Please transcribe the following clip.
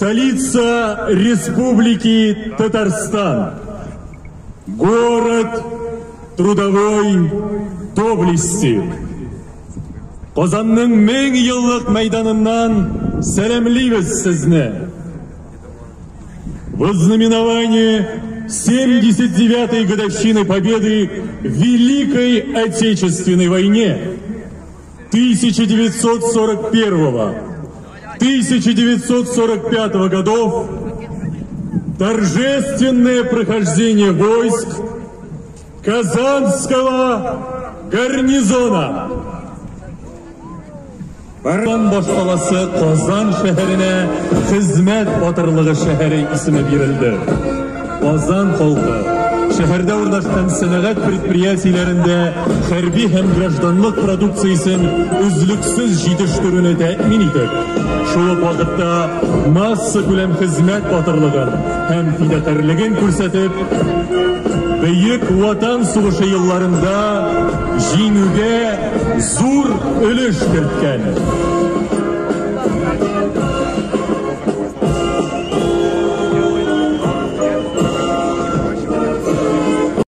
Столица Республики Татарстан. Город трудовой доблести. Казанның 1000 еллык мәйданыннан сәламлибез сезне. В ознаменование 79-й годовщины Победы в Великой Отечественной войне 1941-1945 годов торжественное прохождение войск Казанского гарнизона. Казан башкаласы Казан шәһәренә Хезмәт батырлыгы шәһәре исеме бирелде. Казан халкы шәһәрдә урнашкан сәнәгать предприятиеләрендә хәрби һәм гражданлык продукциясен өзлексез җитештерүне тәэмин итеп, шул ук вакытта массакүләм хезмәт батырлыгын һәм фидакарьлеген күрсәтеп, Бөек Ватан сугышы елларында җиңүгә зур өлеш керткән.